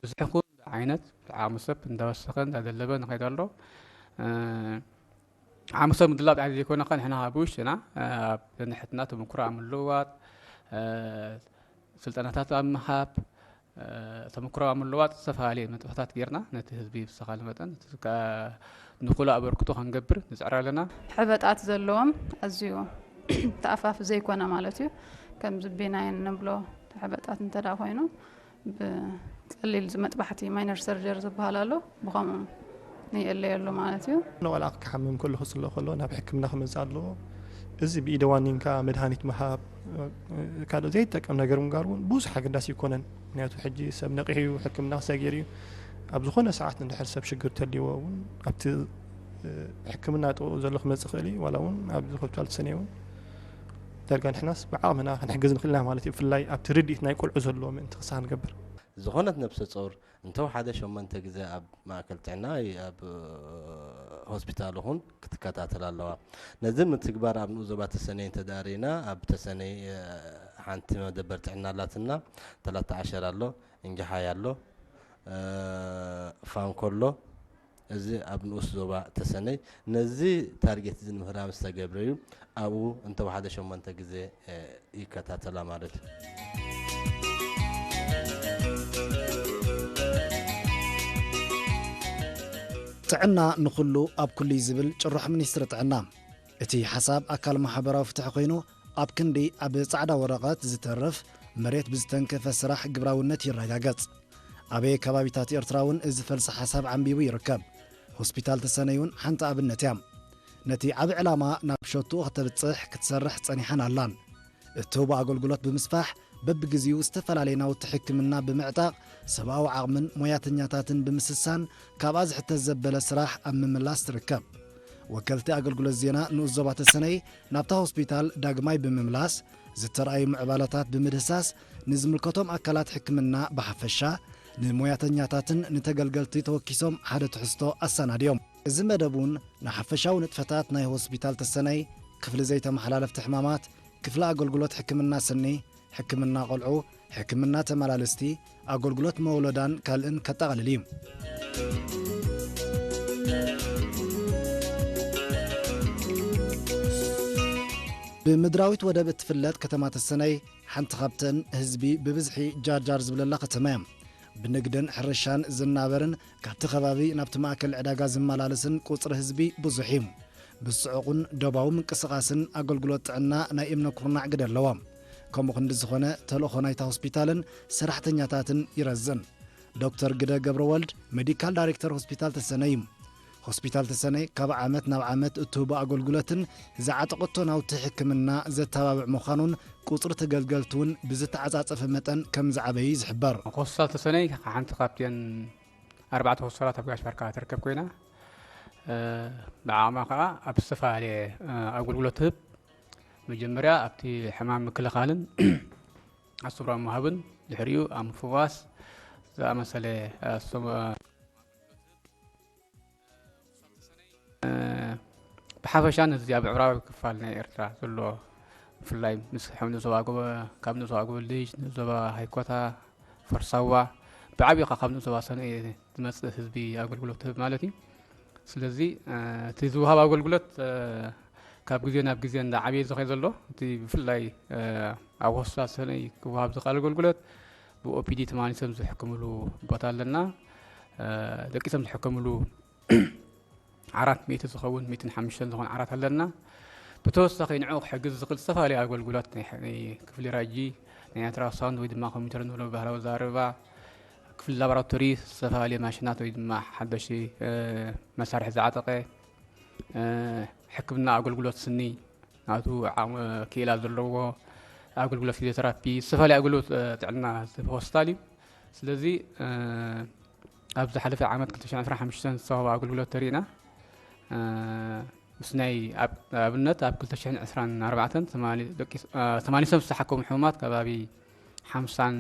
ብዝሒ ኩሉ ዓይነት ዓቕሚ ሰብ እንዳወሰኸ እንዳደለበ ንኸይድ ኣሎ። እ፣ ዓቕሚ ሰብ ምድላብ ጥራሕ ዘይኮነ፣ ከ ንሕና ብውሽጥና፣ እ፣ ኣብ ንሕትና ተመኩሮ ኣብ ምልውዋጥ፣ እ፣ ስልጠናታት ኣብ ምሃብ፣ እ፣ ተመኩሮ ኣብ ምልውዋጥ ዝተፈላለየ ንጥፈታት ጌርና ነቲ ህዝቢ ብዝተኻለ መጠን እቲ ከ-፣ ንኹሉ ኣበርክቶ ክንገብር ንጽዕር ኣለና። ሕበጣት ዘለዎም ኣዝዩ ተኣፋፊ ዘይኮነ ማለት እዩ። ከምዚ ቤናይን ንብሎ ሕበጣት እንተ ደኣ ኮይኑ ብቀሊል መጥባሕቲ ማይነር ሰርጀሪ ዝበሃል ኣሎ፣ ብኸምኡ ንየለየሉ ማለት እዩ። ዋላ ክሓምም ከሎ ክጽሎ ከሎ ናብ ሕክምና ክመጽእ ኣለዎ። እዚ ብኢደ ዋኒንካ መድሃኒት ምሃብ፣ ካልእ ዘይጠቀም ነገር ምግባር እውን ብዙሕ ኣገዳሲ ኣይኮነን። ምክንያቱ ሕጂ ሰብ ነቒሑ እዩ፣ ሕክምና ክሰጊር እዩ። ኣብ ዝኾነ ሰዓት እንድሕር ሰብ ሽግር ተልይዎ እውን ኣብቲ፣ እ፣ ሕክምና ጥቕኡ ዘሎ ክመጽእ ይኽእል እዩ። ዋላ እውን ኣብዚ ሆስፒታል ተሰነይ እውን ዳርጋ ንሕናስ ብዓቕምና ክንሕግዝ ንኽእል ኢና ማለት እዩ። ብፍላይ ኣብቲ ርድኢት ናይ ቆልዑ ዘለዎ ምእንቲ ክሳብ ንገብር። ዝኾነት ነብሰ ጾር እንተወሓደ ሸሞንተ ግዜ ኣብ ማእከል ጥዕና ወይ ኣብ ሆስፒታል ይኹን ክትከታተል ኣለዋ። ነዚ ምትግባር ኣብ ንኡስ ዞባ ተሰነይ እንተ ደኣ ርኢና፣ ኣብ ተሰነይ፣ እ፣ ሓንቲ መደበር ጥዕና ኣላትና፣ ተላታ ዓሸር ኣሎ፣ እንጃሓይ ኣሎ፣ እ፣ ፋንኮ ኣሎ። እዚ ኣብ ንኡስ ዞባ ተሰነይ ነዚ ታርጌት እዚ ንምህራም ዝተገብረ እዩ። ኣብኡ እንተወሓደ ሸሞንተ ግዜ፣ እ፣ ይከታተላ ማለት እዩ። ጥዕና ንኹሉ ኣብ ኩሉ እዩ ዝብል ጭርሖ ሚኒስትሪ ጥዕና፣ እቲ ሓሳብ ኣካል ማሕበራዊ ፍትሒ ኮይኑ፣ ኣብ ክንዲ ኣብ ጻዕዳ ወረቐት ዝተርፍ፣ መሬት ብዝተንከፈ ስራሕ ግብራውነት ይረጋገጽ። ኣበየ ከባቢታት ኤርትራ እውን እዚ ፈልሲ ሓሳብ ዓንቢቡ ይርከብ። ሆስፒታል ተሰነይ እውን ሓንቲ ኣብነት እያ። ነቲ ዓቢ ዕላማ ናብ ሸቶኡ ከተብጽሕ ክትሰርሕ ጸኒሓን ኣላን። እትህቦ ኣገልግሎት ብምስፋሕ፣ በብግዜኡ ዝተፈላለየ ናውቲ ሕክምና ብምዕጣቕ፣ ሰብኣዊ ዓቕምን ሞያተኛታትን ብምስሳን፣ ካብኣ ዝሕተት ዘበለ ስራሕ ኣብ ምምላስ ትርከብ። ወከልቲ ኣገልግሎት ዜና ንኡስ ዞባ ተሰነይ ናብታ ሆስፒታል ዳግማይ ብምምላስ፣ ዝተራእዩ ምዕባለታት ብምድህሳስ፣ ንዝምልከቶም ኣካላት ሕክምና ብሓፈሻ፣ ንሞያተኛታትን ንተገልገልቲ ተወኪሶም ሓደ ትሕዝቶ ኣሰናድዮም። እዚ መደብ እውን ንሓፈሻዊ ንጥፈታት ናይ ሆስፒታል ተሰነይ፣ ክፍሊ ዘይተመሓላለፍቲ ሕማማት፣ ክፍሊ ኣገልግሎት ሕክምና ስኒ፣ ሕክምና ቆልዑ፣ ሕክምና ተመላለስቲ፣ ኣገልግሎት መውለዳን ካልእን ከጠቓልል እዩ። ብምድራዊት ወደብ እትፍለጥ ከተማ ተሰነይ ሓንቲ ካብተን ህዝቢ ብብዝሒ ጃርጃር ዝብለላ ከተማ እያ። ብንግድን ሕርሻን ዝናበርን ካብቲ ከባቢ ናብቲ ማእከል ዕዳጋ ዝመላለስን ቁጽሪ ህዝቢ ብዙሕ እዩ። ብጽዑቕን ዶባዊ ምንቅስቓስን ኣገልግሎት ጥዕና ናይ እምነ ኩርናዕ ግደ ኣለዎ። ከምኡ ክንዲ ዝኾነ ተልእኾ ናይታ ሆስፒታልን ሰራሕተኛታትን ይረዝን። ዶክተር ግደ ገብረወልድ ሜዲካል ዳይሬክተር ሆስፒታል ተሰነይ እዩ። ሆስፒታል ተሰነይ ካብ ዓመት ናብ ዓመት እትህቦ ኣገልግሎትን ዝዓጠቐቶ ናውቲ ሕክምና ዘተባብዕ ምዃኑን ቁጽሪ ተገልገልቲ እውን ብዝተዓጻጸፈ መጠን ከም ዝዓበየ እዩ ዝሕበር። ሆስፒታል ተሰነይ ሓንቲ ካብተን ኣርባዕተ ሆስፒታላት ኣብ ጋሽ ባርካ ትርከብ ኮይና፣ እ፣ ብዓቕማ ከኣ ኣብ ዝተፈላለየ፣ እ፣ ኣገልግሎት ትህብ። መጀመርያ ኣብቲ ሕማም ምክልኻልን ኣስተምህሮ ምሃብን ድሕሪኡ ኣብ ምፍዋስ ዝኣመሰለ፣ እ፣ ኣስተም-፣ እ፣ ብሓፈሻ ነዚ ኣብ ምዕራባዊ ክፋል ናይ ኤርትራ ዘሎ ብፍላይ ምስ ሕም-፣ ንዞባ ጎበ-፣ ካብ ንዞባ ጎበልድጅ፣ ንዞባ ሃይኮታ፣ ፈርሳዋ፣ ብዓብዩ ከኣ ካብ ንኡስ ዞባ ሰንኤ ዝመጽእ ህዝቢ ኣገልግሎት ትህብ ማለት እዩ። ስለዚ፣ እ፣ እቲ ዝወሃብ ኣገልግሎት፣ እ፣ ካብ ግዜ ናብ ግዜ እንዳዓበየ ዝኸይድ ዘሎ፣ እቲ ብፍላይ፣ እ፣ ኣብ ሆስፒታል ሰንኤ ክወሃብ ዝኽእል ኣገልግሎት ብኦፒዲ ተመላሊሶም ዝሕከምሉ ቦታ ኣለና። እ፣ ደቂሶም ዝሕከምሉ ኣራት ሚእቲ ዝኸውን፣ ሚእትን ሓሙሽተን ዝኾን ዓራት ኣለና። ብተወሳኺ ንዕኡ ክሕግዝ ዝኽእል ዝተፈላለዩ ኣገልግሎት ናይ፣ ናይ ክፍሊ ራጂ፣ ናይ ኣልትራሳውንድ ወይ ድማ ኮምፒውተር ንብሎ ባህላዊ ኣዘራርባ፣ ክፍሊ ላቦራቶሪ፣ ዝተፈላለዩ ማሽናት ወይ ድማ ሓደሽቲ፣ እ፣ መሳርሒ ዝዓጠቐ፣ እ፣ ሕክምና ኣገልግሎት ስኒ፣ ናቱ ዓቕሚ ክኢላ ዘለዎ ኣገልግሎት ፊዚዮቴራፒ፣ ዝተፈላለዩ ኣገልግሎት፣ እ፣ ጥዕና ዝህብ ሆስፒታል እዩ። ስለዚ፣ እ፣ ኣብ ዝሓለፈ ዓመት ክልተ ሽሕን ዕስራን ሓሙሽተን ዝተዋህበ ኣገልግሎት ተሪእና፣ እ፣ ምስ ናይ ኣብ-፣ ኣብነት ኣብ ክልተ ሽሕን ዕስራን ኣርባዕተን ተማሊ-፣ ደቂ፣ እ፣ ተማሊሶም ዝተሓከሙ ሕሙማት ከባቢ ሓምሳን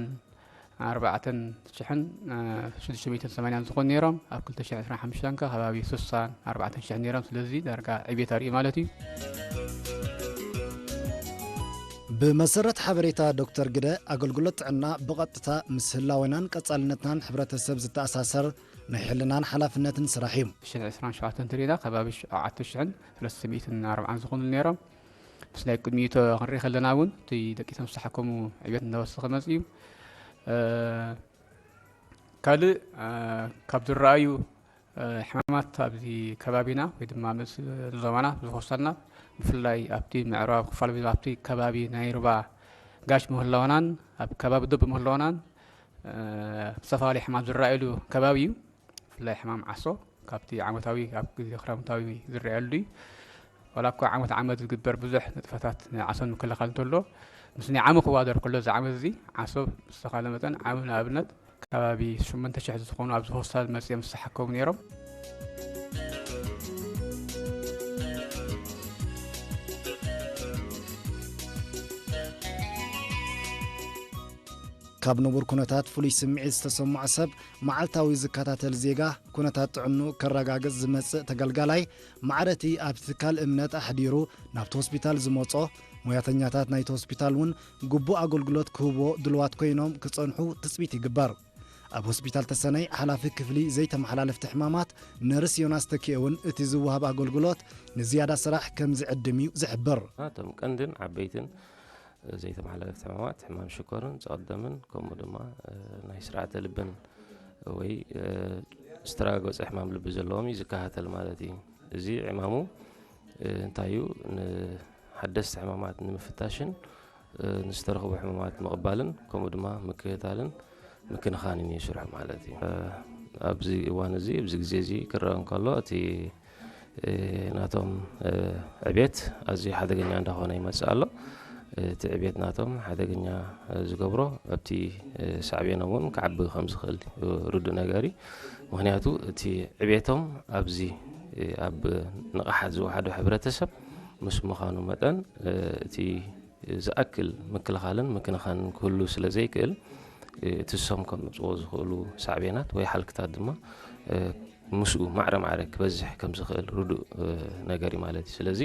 ኣርባዕተን ሽሕን፣ እ፣ ሽዱሽተ ሚእትን ሰማንያን ዝኾኑ ነይሮም። ኣብ ክልተ ሽሕን ዕስራን ሓሙሽተን ከ ከባቢ ስሳን ኣርባዕተን ሽሕን ነይሮም። ስለዚ ዳርጋ ዕቤት ኣርእዩ ማለት እዩ። ብመሰረት ሓበሬታ ዶክተር ግደ፣ ኣገልግሎት ጥዕና ብቐጥታ ምስ ህላዌናን ቀጻልነትናን ሕብረተሰብ ዝተኣሳሰር ናይ ሕልናን ሓላፍነትን ስራሕ እዩ። ሽሕን ዕስራን ሸውዓተን እንተሪእና፣ ከባቢ ሸውዓተ ሽሕን ሰለስተ ሚእትን ኣርባዓን ዝኾኑ ነይሮም። ምስ ናይ ቅድሚኡ ክንርኢ ከለና እውን፣ እቲ ደቂሶም ዝተሓከሙ ዕቤት እናወሰኸ መፅእ እዩ። እ፣ ካልእ፣ እ፣ ካብ ዝረኣዩ፣ እ፣ ሕማማት ኣብዚ ከባቢና ወይ ድማ ምስ ዞባና ዝኸሰልና፣ ብፍላይ ኣብቲ ምዕራብ ክፋል፣ ኣብቲ ከባቢ ናይ ሩባ ጋሽ ምህላውናን ኣብ ከባቢ ዶብ ምህላውናን፣ እ፣ ዝተፈላለዩ ሕማም ዝረኣየሉ ከባቢ እዩ። ብፍላይ ሕማም ዓሶ ካብቲ ዓመታዊ፣ ኣብ ግዜ ክረምታዊ ዝረኣየሉ እዩ። ዋላ እኳ ዓመት ዓመት ዝግበር ብዙሕ ንጥፈታት ንዓሶ ንምክልኻል እንተሎ፣ ምስ ናይ ዓሚ ክዋደር ከሎ፣ እዚ ዓመት እዚ ዓሶ ምስ ተኻለ መጠን፣ ዓሚ ንኣብነት ከባቢ ሸሞንተ ሽሕ ዝኾኑ ኣብዚ ሆስፒታል መፅዮም ዝተሓከሙ ነይሮም። ካብ ንቡር ኩነታት ፍሉይ ስምዒት ዝተሰምዖ ሰብ፣ መዓልታዊ ዝከታተል ዜጋ፣ ኩነታት ጥዕንኡ ከረጋግጽ ዝመጽእ ተገልጋላይ፣ ማዕረቲ ኣብቲ ትካል እምነት ኣሕዲሩ ናብቲ ሆስፒታል ዝመጾ፣ ሞያተኛታት ናይቲ ሆስፒታል እውን ግቡእ ኣገልግሎት ክህብዎ ድሉዋት ኮይኖም ክጸንሑ ትጽቢት ይግበር። ኣብ ሆስፒታል ተሰነይ ሓላፊ ክፍሊ ዘይተመሓላለፍቲ ሕማማት ነርስ ዮናስ ተኪኤ እውን እቲ ዝወሃብ ኣገልግሎት ንዝያዳ ስራሕ ከም ዝዕድም እዩ ዝሕብር። እቶም ቀንድን ዓበይትን ዘይተመሓላለፍቲ ሕማማት፣ ሕማም ሽኮርን ጸቕደምን፣ ከምኡ ድማ፣ እ፣ ናይ ስርዓተ ልብን ወይ፣ እ፣ ዝተረጋገጸ ሕማም ልቢ ዘለዎም እዩ ዝከታተል ማለት እዩ። እዚ ዕማሙ፣ እ፣ እንታይ እዩ? ንሓደስቲ ሕማማት ንምፍታሽን፣ እ፣ ንዝተረኽቡ ሕማማት ምቕባልን፣ ከምኡ ድማ ምክትታልን ምክንኻንን እዩ ስርሑ ማለት እዩ። እ፣ ኣብዚ እዋን እዚ፣ ኣብዚ ግዜ እዚ ክረአ እንከሎ፣ እቲ እ፣ ናቶም፣ እ፣ ዕቤት ኣዝዩ ሓደገኛ እንዳኾነ ይመጽእ ኣሎ። እቲ ዕቤት ናቶም ሓደገኛ፣ እ፣ ዝገብሮ ኣብቲ፣ እ፣ ሳዕቤኖም እውን ክዓቢ ከም ዝኽእል እዩ ርዱእ ነገር እዩ። ምኽንያቱ እቲ ዕቤቶም ኣብዚ፣ እ፣ ኣብ ንቕሓት ዝወሓዶ ሕብረተሰብ ምስ ምዃኑ መጠን፣ እ፣ እቲ ዝኣክል ምክልኻልን ምክንኻንን ክህሉ ስለ ዘይክእል፣ እ፣ እቲ ንሶም ከምጽዎ ዝኽእሉ ሳዕቤናት ወይ ሓልክታት ድማ፣ እ፣ ምስኡ ማዕረ ማዕረ ክበዝሕ ከም ዝኽእል ርዱእ፣ እ፣ ነገር እዩ ማለት እዩ። ስለዚ፣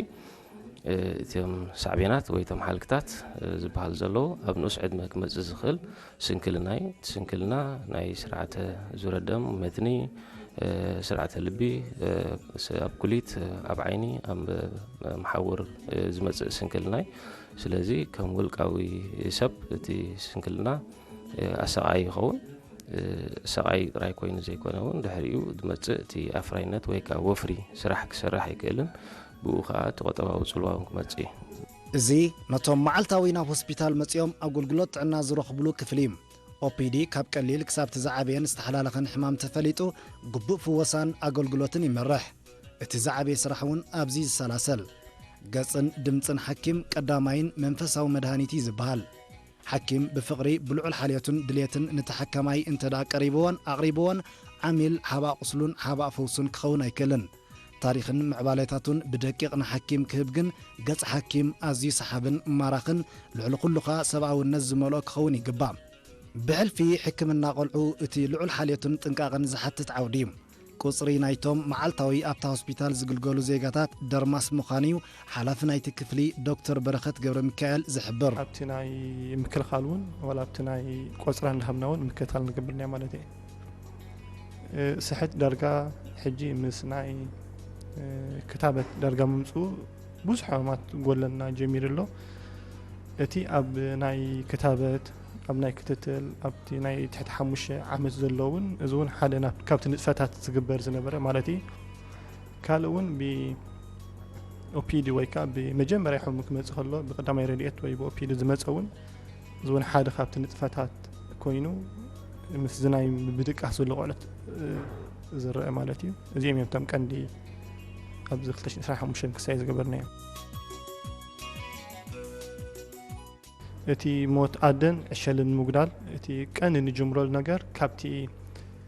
እ፣ እቶም ሳዕቤናት ወይ እቶም ሓልክታት፣ እ፣ ዝበሃሉ ዘለዉ ኣብ ንኡስ ዕድመ ክመጽእ ዝኽእል ስንክልና እዩ። እቲ ስንክልና ናይ ስርዓተ ዙረ ደም፣ መትኒ፣ እ፣ ስርዓተ ልቢ፣ እ፣ ስ-፣ ኣብ ኩሊት፣ እ፣ ኣብ ዓይኒ፣ ኣብ፣ እ፣ መሓውር፣ እ፣ ዝመጽእ ስንክልና እዩ። ስለዚ ከም ውልቃዊ ሰብ እቲ ስንክልና፣ እ፣ ኣሰቃይ ይኸውን። እ፣ ሰቃይ ጥራይ ኮይኑ ዘይኮነ እውን ድሕሪኡ ዝመጽእ እቲ ኣፍራይነት ወይ ከዓ ወፍሪ ስራሕ ክሰርሕ ኣይክእልን። ብኡ ከዓ እቲ ቁጠባዊ ጽልዋ እውን ክመጽእ እዩ። እዚ ነቶም መዓልታዊ ናብ ሆስፒታል መጺኦም ኣገልግሎት ጥዕና ዝረኽብሉ ክፍሊ እዩ። ኦፒዲ ካብ ቀሊል ክሳብ እቲ ዝዓበየን ዝተሓላለኸን ሕማም ተፈሊጡ ግቡእ ፍወሳን ኣገልግሎትን ይመርሕ። እቲ ዝዓበየ ስራሕ እውን ኣብዚ ይሰላሰል። ገጽን ድምጽን ሓኪም ቀዳማይን መንፈሳዊ መድሃኒት እዩ ዝበሃል። ሓኪም ብፍቕሪ፣ ብልዑል ሓልዮትን ድልየትን ንተሓካማይ እንተ ደኣ ቀሪብዎን ኣቕሪብዎን፣ ዓሚል ሓባእ ቁስሉን ሓባእ ፈውሱን ክኸውን ኣይክእልን። ታሪኽን ምዕባሌታቱን ብደቂቕ ንሓኪም ክህብ ግን፣ ገጽ ሓኪም ኣዝዩ ሰሓብን ማራኽን፣ ልዕሊ ኩሉ ኸኣ ሰብኣውነት ዝመልኦ ክኸውን ይግባእ። ብሕልፊ ሕክምና ቆልዑ እቲ ልዑል ሓልዮትን ጥንቃቐን ዝሓትት ዓውዲ እዩ። ቁጽሪ ናይቶም መዓልታዊ ኣብታ ሆስፒታል ዝግልገሉ ዜጋታት ደርማስ ምዃኑ እዩ ሓላፊ ናይቲ ክፍሊ ዶክተር በረኸት ገብረ ሚካኤል ዝሕብር። ኣብቲ ናይ ምክልኻል እውን፣ ዋላ ኣብቲ ናይ ቆጽራ እንዳሃብና እውን ምክትታል ንገብር ኢና ማለት እዩ። እ፣ ስሕት ዳርጋ ሕጂ ምስ ናይ፣ እ፣ ክታበት ዳርጋ ምምጽኡ ብዙሕ ሕማማት ጎለና ጀሚሩ ኣሎ። እቲ ኣብ ናይ ክታበት፣ ኣብ ናይ ክትትል፣ ኣብቲ ናይ ትሕቲ ሓሙሽተ ዓመት ዘሎ እውን፣ እዚ እውን ሓደ ናብ፣ ካብቲ ንጥፈታት ዝግበር ዝነበረ ማለት እዩ። ካልእ እውን ብኦፒዲ ወይ ከዓ ብመጀመርያ ሕሙም ክመጽእ ከሎ ብቀዳማይ ረድኤት ወይ ብኦፒዲ ዝመጸ እውን፣ እዚ እውን ሓደ ካብቲ ንጥፈታት ኮይኑ፣ ምስዚ ናይ ምድቃስ ዘሎ ቆልዑት፣ እ፣ ዝረአ ማለት እዩ። እዚኦም እዮም እቶም ቀንዲ ኣብዚ ክልተ ሽሕን ዕስራን ሓሙሽተን ክሳይ ዝገበርናዮም። እቲ ሞት ኣደን ዕሸልን ንምጉዳል እቲ ቀንዲ ንጅምረሉ ነገር ካብቲ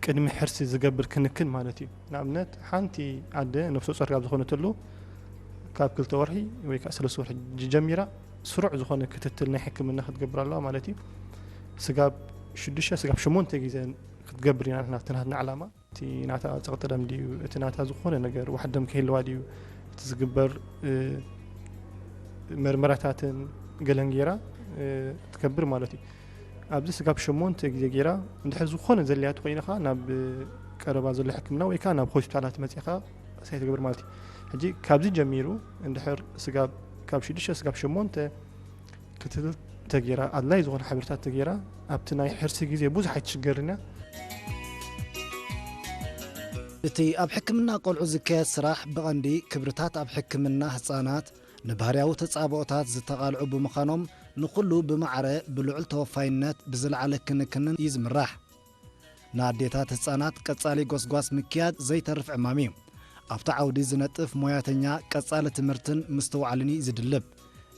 ቅድሚ ሕርሲ ዝገብር ክንክን ማለት እዩ። ንኣብነት ሓንቲ ኣደ ነፍሰ ጾር ካብ ዝኾነትሉ ካብ ክልተ ወርሒ ወይ ከዓ ሰለስተ ወርሒ ጀሚራ ስሩዕ ዝኾነ ክትትል ናይ ሕክምና ክትገብር ኣለዋ ማለት እዩ። ስጋብ ሽዱሽተ ስጋብ ሸሞንተ ግዜ ክትገብር ኢና ናትና ናትና ዓላማ። እቲ ናታ ጸቕጢ ደም ድዩ፣ እቲ ናታ ዝኾነ ነገር ዋሕዲ ደም ክህልዋ ድዩ፣ እቲ ዝግበር፣ እ፣ መርመራታትን ገለን ጌራ፣ እ፣ ትገብር ማለት እዩ። ኣብዚ ስጋብ ሸሞንተ ግዜ ጌራ እንድሕር ዝኾነ ዘልያት ኮይንኻ ናብ ቀረባ ዘሎ ሕክምና ወይ ከዓ ናብ ሆስፒታላት መጺኻ ሳይ ትገብር ማለት እዩ። ሕጂ ካብዚ ጀሚሩ እንድሕር ስጋብ ካብ ሽዱሽተ ስጋብ ሸሞንተ ክትትል ተጌራ ኣድላይ ዝኾነ ሓበሬታት ተጌራ ኣብቲ ናይ ሕርሲ ግዜ ብዙሕ ኣይትሽገርን እያ። እቲ ኣብ ሕክምና ቆልዑ ዝካየድ ስራሕ ብቐንዲ ክብርታት ኣብ ሕክምና ህጻናት ንባህርያዊ ተጻብኦታት ዝተቓልዑ ብምዃኖም ንኹሉ ብማዕረ ብልዑል ተወፋይነት ብዝለዓለ ክንክንን እዩ ዝምራሕ። ንኣዴታት ህጻናት ቀጻሊ ጎስጓስ ምክያድ ዘይተርፍ ዕማም እዩ። ኣብቲ ዓውዲ ዝነጥፍ ሞያተኛ ቀጻሊ ትምህርትን ምስትውዓልን እዩ ዝድልብ።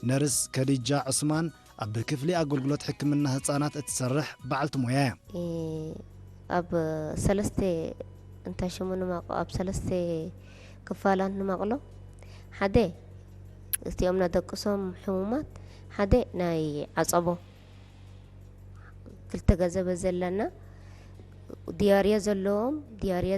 ነርስ ከዲጃ ዑስማን ኣብ ክፍሊ ኣገልግሎት ሕክምና ህጻናት እትሰርሕ በዓልቲ ሞያ እያ። ኣብ ሰለስተ እንታይ ሽሙ ንመቕሎ ኣብ ሰለስተ ክፋላት ንመቕሎ ሓደ እቲኦም ነደቅሶም ሕሙማት ሓደ ናይ ዓጸቦ ክልተ ገዘበ ዘለና ዲያርየ ዘለዎም ዲያርየ